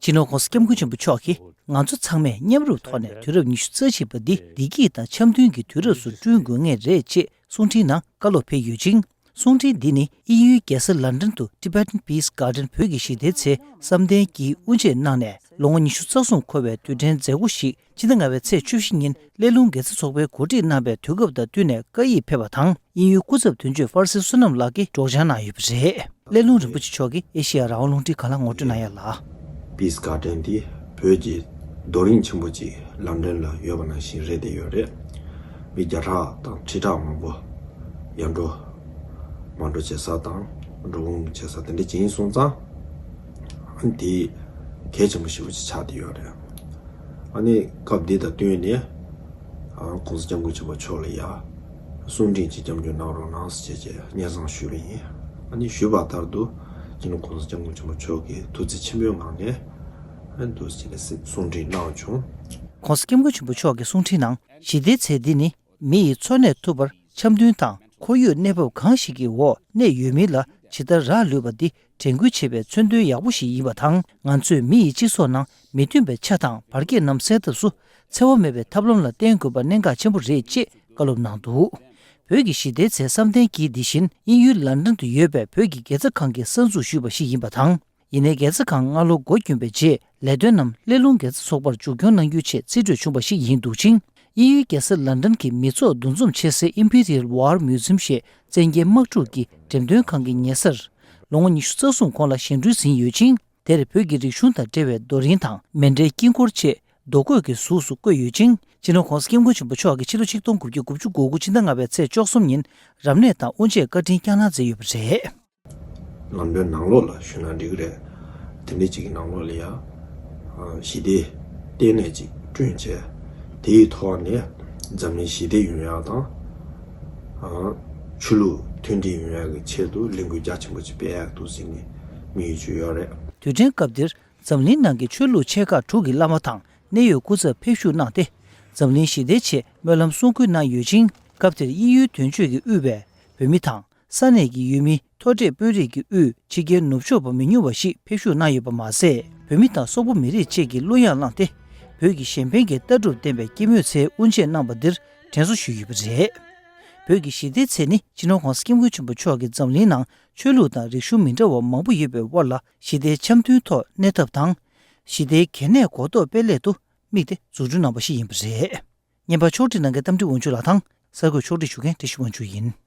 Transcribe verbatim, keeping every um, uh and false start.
སྤྱི་ནོར་༸གོང་ས་༸སྐྱབས་མགོན་ཆེན་པོ་མཆོག་གིས་ང་ཚོ་ཚང་མས་མཉམ་རུབ་ཐོག་ནས་དུས་རབས་ཉི་ཤུ་རྩ་གཅིག་པ་འདི་བདེ་སྐྱིད་དང་འཆམ་མཐུན་གྱི་དུས་རབས་སུ་བསྐྲུན་དགོས་ངེས་རེད་ཅེས་གསུང་འཕྲིན་ནང་བཀའ་སློབ་ཕེབས་ཡོད་ཅིང་། གསུང་འཕྲིན་འདི་ནི་དབྱིན་ཡུལ་རྒྱལ་ས་ལན་ཌན་དུ་Tibetan Peace Garden བོད་ཀྱི་ཞི་བདེའི་ཚེ་བསམ་གཏན་གྱིས་དབུ་འབྱེད་གནང་ནས་ལོ་ངོ་ཉི་ཤུ་རྩ་གསུམ་འཁོར་བའི་དུས་དྲན་མཛད་སྒོ་ཞིག་ཕྱི་ཟླ་ལྔ་པའི་ཚེས་བཅུ་བཞི་ཉིན་སླེ་ལུང་དགེ་རྩ་ཚོགས་པའི་གོ་སྒྲིག་གནང་བའི་དུས་སྐབས་དང་བསྟུན་ནས་བཀའ་ཡིག་ཕེབས་པ་དང་། དབྱིན་ཡུལ་སྐུ་ཚབ་དོན་གཅོད་ཕར་སི་བསོད་ནམས་ལགས་ཀྱིས་སྒྲོག་སྦྱང་གནང་ཡོད་པ་རེད། སླེ་ལུང་རིན་པོ་ཆེ་མཆོག་གིས་ཨེ་ཤེ་ཡ་རང་དབང་རླུང་འཕྲིན་ཁང་ལ་ངོ་སྤྲོད་གནང་ཡ་ལ། Peace Garden འདི་བོད་ཀྱི་རྡོ་རིང་ཆེན་པོ་ཅིག་ལན་ཌན་ལ་ཡོད་པ་ནང་བཞིན་རེད་བསྡད་ཡོད་རེད། མི་བརྒྱ་ཕྲག་དང་ཁྲི་ཕྲག་མང་པོ་ཡར་འགྲོ་མར་འགྲོ་བྱེད་ས་དང་འགྲོ་འོང་བྱེད་ས་དེ་འདྲ་ཅིག་ཡིན་སོང་ཙང་། ཨ་ནི་དེ་གལ་ཆེན་པོ་ཞེ་པོ་ཅིག་ཆགས་བསྡད་ཡོད་རེད། ཨ་ནི་སྐབས་འདི་དང་བསྟུན་ནས་ཨ་༸གོང་ས་༸སྐྱབས་མགོན་ཆེན་པོ་མཆོག་ལ་ཡ་གསུང་འཕྲིན་ཅིག་སྐྱབས་འཇུག་གནང་རོགས་གནང་ཟེར་བྱས་བྱས་སྙན་སེང་ཞུས་པ་ཡིན། ཨ་ནི་ཞུས་པ་ལྟར་དུ་སྤྱི་ནོར་༸གོང་ས་༸སྐྱབས་མགོན་ཆེན་པོ་མཆོག་གིས་ཐུགས་བརྩེ་ཆེན་པོའི་ངང་ནས་ཨ་ནི་འདུག་སེ་བྱས་ནས་གསུང་འཕྲིན་གནང་བྱུང་། ༸གོང་ས་༸སྐྱབས་མགོན་ཆེན་པོ་མཆོག་གི་གསུང་འཕྲིན་ནང་ཞི་བདེའི་ཚེ་འདི་ནི་མི་ཡི་འཚོ་གནས་ཐུབ་པར་འཆམ་མཐུན་དང་ཁོར་ཡུག་གནས་བབ་གང་ཞིག་གི་འོག་གནས་ཡོད་མིན་ལ་ཇི་ལྟར་རག་ལུས་པ་འདི་དྲན་སྐུལ་བྱེད་པའི་མཚོན་དོན་ཡག་པོ་ཞིག་ཡིན་པ་དང་། ང་ཚོས་མི་ཡི་སྤྱི་ཚོགས་ནང་མི་མཐུན་པའི་ཆ་དང་བར་ཁྱད་རྣམས་སེལ་ཐབས་སུ་འཚེ་བ་མེད་པའི་ཐབས་ལམ་ལ་བརྟེན་དགོས་པ་གནད་འགག་ཆེན་པོ་རེད་ཅེས་བཀའ་སློབ་གནང་འདུག་བོད་ཀྱི་ཞི་བདེའི་ཚེ་བསམ་གཏན་གྱིས་འདི་བཞིན་དབྱིན་ཡུལ་ལན་ཌན་དུ་ཡོད་པའི་བོད་ཀྱི་དགེ་རྩ་ཁང་གི་གསར་འཛུགས་ཞུས་པ་ཞིག་ཡིན་པ་དང་། ཡིན་ནའི་དགེ་རྩ་ཁང་སྔ་ལོ་འགོ་བསྐྱོན་པའི་རྗེས་ལས་དོན་རྣམས་སླེ་ལུང་དགེ་རྩ་ཚོགས་པར་མཇུག་སྐྱོང་གནང་རྒྱུའི་ཆེད་རྩིས་སྤྲོད་བྱུང་བ་ཞིག་ཡིན་འདུག་ཅིང་། དབྱིན་ཡུལ་རྒྱལ་ས་ལན་ཌན་གྱི་མི་ཚོགས་འདུ་འཛོམས་ཆེ་སའི་Imperial War Museum ཞེས་བཙན་རྒྱལ་དམག་འཁྲུག་གི་འགྲེམས་སྟོན་ཁང་གི་ཉེ་སར་ལོ་ངོ་ཉི་ཤུ་རྩ་གསུམ་གོང་ལ་བཞེངས་སྐྲུན་ཟིན་ཡོད་ཅིང་། དེར་བོད་ཀྱི་རིག་གཞུང་དང་འབྲེལ་བའི་རྡོ་རིང་དང་མཎྜལ་དཀྱིལ་འཁོར་བཅས་རྡོ་བརྐོས་ཀྱི་གཟུགས་སུ་བརྐོས་ཡོད་ཅིང་། སྤྱི་ནོར་༸གོང་ས་༸སྐྱབས་མགོན་ཆེན་པོ་མཆོག་གིས་ཕྱི་ལོ་ཆིག་སྟོང་དགུ་བརྒྱ་དགུ་བཅུ་གོ་དགུ་ཕྱི་ཟླ་ལྔ་པའི་ཚེས་བཅུ་གསུམ་ཉིན་རབ་གནས་དང་དབུ་འབྱེད་བཀའ་དྲིན་བསྐྱངས་གནང་མཛད་ཡོད་པ་རེད། ལམ་སྟོན་ནང་ལོགས་ལ་ཞུས་ན་འགྲིག་གི་རེད། དེ་འདྲའི་ཅིག་གི་ནང་ལོགས་ལ་ཡང་ཞི་བདེ་ལྟེ་གནས་ཅིག་བསྐྲུན་བྱས། དེའི་ཐོག་ནས་འཛམ་གླིང་ཞི་བདེ་ཡོང་ཡག་དང་། ཆོས་ལུགས་མཐུན་སྒྲིལ་ཡོང་ཡག་གི་ཆེད་དུ་ལས་འགུལ་རྒྱ་ཆེན་པོ་ཅིག་སྤེལ་ཡག་འདུག་ཟེར་ནས་དམིགས་ཡུལ་ཅིག་ཡོད་རེད། དུས་དྲན་སྐབས་འདིར་འཛམ་གླིང་ནང་གི་ཆོས་ལུགས་ཆེ་ཁག་དྲུག་གི་བླ་མ་དང་གནད་ཡོད་སྐུ་ཚབ་ཕེབས་བཞུགས་གནང་སྟེ། འཛམ་གླིང་ཞི་བདེའི་ཆེད་སྨོན་ལམ་གསུང་བསྐུལ་གནང་ཡོད་ཅིང་། སྐབས་དེར་དབྱིན་ཡུལ་དོན་གཅོད་ཀྱིས་དབུས་པའི་བོད་མི་དང་། ས་གནས་ཀྱི་ཡུལ་མི་མཐོ་གྲས་དཔོན་རིགས་ཀྱིས་དབུས་ཕྱི་རྒྱལ་ནུབ་ཕྱོགས་པ་མི་ཉུང་བ་ཞིག་ཕེབས་བཞུགས་གནང་ཡོད་པ་མ་ཟད། བོད་མི་དང་སོག་པོ་མི་རིགས་བཅས་ཀྱི་གླུ་དབྱངས་བླངས་ཏེ། བོད་ཀྱི་གཞན་ཕན་གྱི་ལྟ་གྲུབ་ལྡན་པའི་སྐྱེད་མོས་ཚལ་དབུ་འབྱེད་གནང་པ་འདིར་དྲན་གསོ་ཞུས་ཡོད་པ་རེད། བོད་ཀྱི་ཞི་བདེའི་ཚེ་ནི་སྤྱི་ནོར་༸གོང་ས་༸སྐྱབས་མགོན་ཆེན་པོ་མཆོག་གིས་འཛམ་གླིང་ནང་ཆོས་ལུགས་དང་རིག་གཞུང་མི་འདྲ་བ་མང་པོ་ཡོད་པའི་དབར་ལ་ཞི་བདེའི་འཆམ་མཐུན་ཐོག་གནས་ཐབས་དང་། ཞི་བདེའི་གལ་གནད་གོ་རྟོགས་སྤེལ་སླད་དུ་དམིགས་ཏེ་འཛུགས་སྐྲུན་གནང་པ་ཞིག་ཡིན་པ་རེད། བརྙན་པར་ཕྱོགས་སྒྲིག་གནང་མཁན་རྟ་མགྲིན་དབང་ཕྱུག་ལགས་དང་། གསར་འགོད་ཕྱོགས་སྒྲིག་ཞུ་མཁན་བཀྲ་ཤིས་དབང་ཕྱུག་ཡིན།